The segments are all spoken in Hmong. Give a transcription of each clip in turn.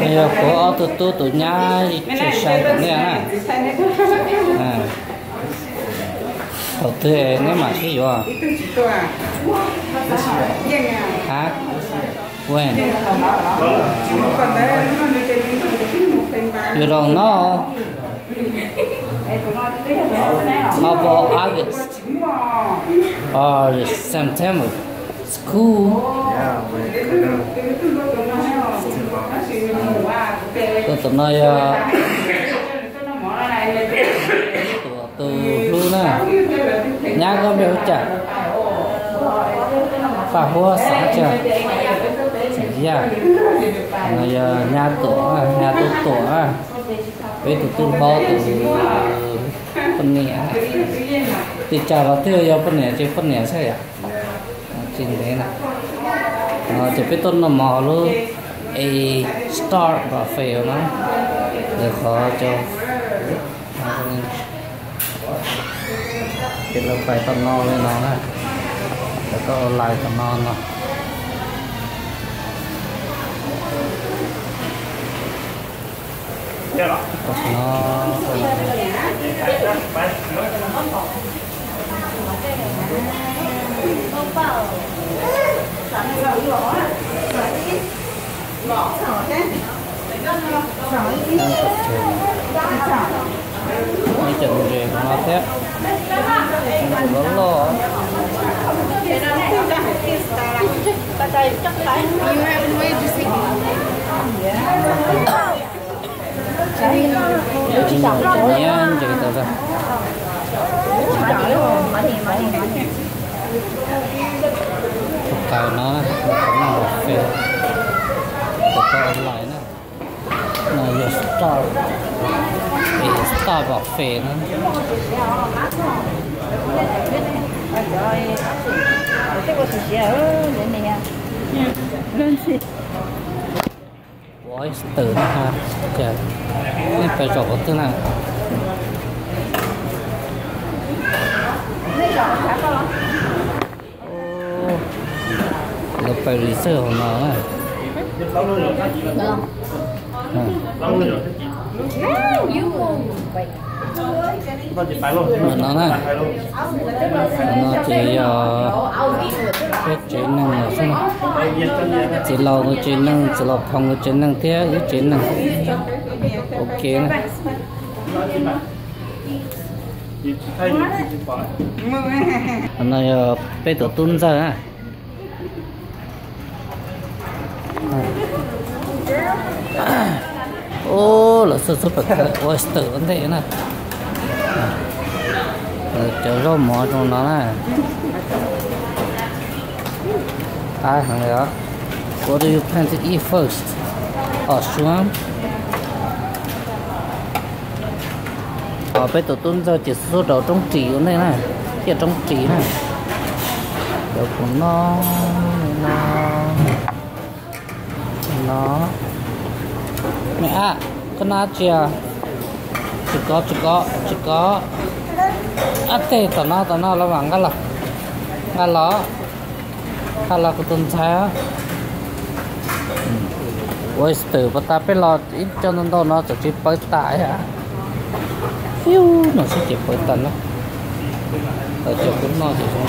Yog kuv ob tug tub tus nyab tsis sai tom ntej na. Thaum twg neb mam sib yuav? When? You don't know? How about August or September? School. Tus no yog tus hlub na. Nyab koj npe hu cas? Paj Huab xeem Yaj. No yog nyab Tuam, nyab tub Tuam. Peb tus tub hlob tus poj niam. Li cas los twb yog poj niam ces poj niam xwb yom. Tsis ntev na. Ces peb tuaj noj mov hauv lub A Star Buffet no. Lawv qhov cov, ces lawv pais tom no li no na. Lawv koj online tom no no. Cov ntses no thiab, loj loj. Nyiam ntses tau. Tus kawm no, tus kawm no hom fem, tus kawm online na. No yog Star, Star Buffet na. Ua ib tawm na ha, ces nej pais zaum qhov twg na? Lawv pais reserve hauv no na. No na, no ces yog peb tsev neeg los xwb na. Txiv laus nkawd tsev neeg, txiv laus phoo nkawd tsev neeg thiab wb tsev neeg. Ok na. No yog peb tus tub ntxawg na. Ub, lawv xub xub pam kawm ua tawm ua ntej na. Cov zaub mov zoo no na. Qab heev li os. What do you plan to eat first? Os suab. Peb tus tub ntxawg ces xub xub rau roob ris ua ntej na, ciaj roob ris na. Cov kuv noj no, no. Me ab, koj noj tsi? Tsis kov, tsis kov, tsis kov. Ab, tej tom no, tom no los mam nqa los, nqa los, nqa los kuv tus ntxhais. Ua tawm pas tas peb los ib co ntau ntau no txawm tsis pawv tas thiab. Fiu no xwb ces pawv tas na. Cov kuv noj ces zoo.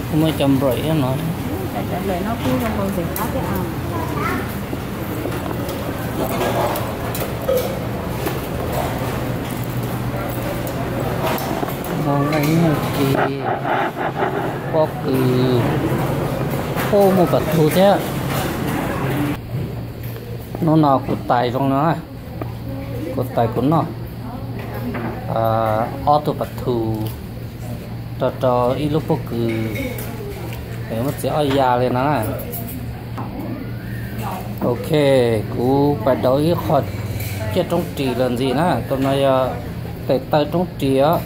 Kuv muaj cov break no. Nqaij nyuj ci, pob kws, ub, muaj pas thu thiab. Hnub no kuv tais zoo no, kuv tais kuv noj ob tug pas thu rau rau ib lub pob kws, muab txiav ob ya li no na. Ok, kuv pais dauv ib qho ciaj roob ris los ntxiv na, tus no yog tes taw roob ris os.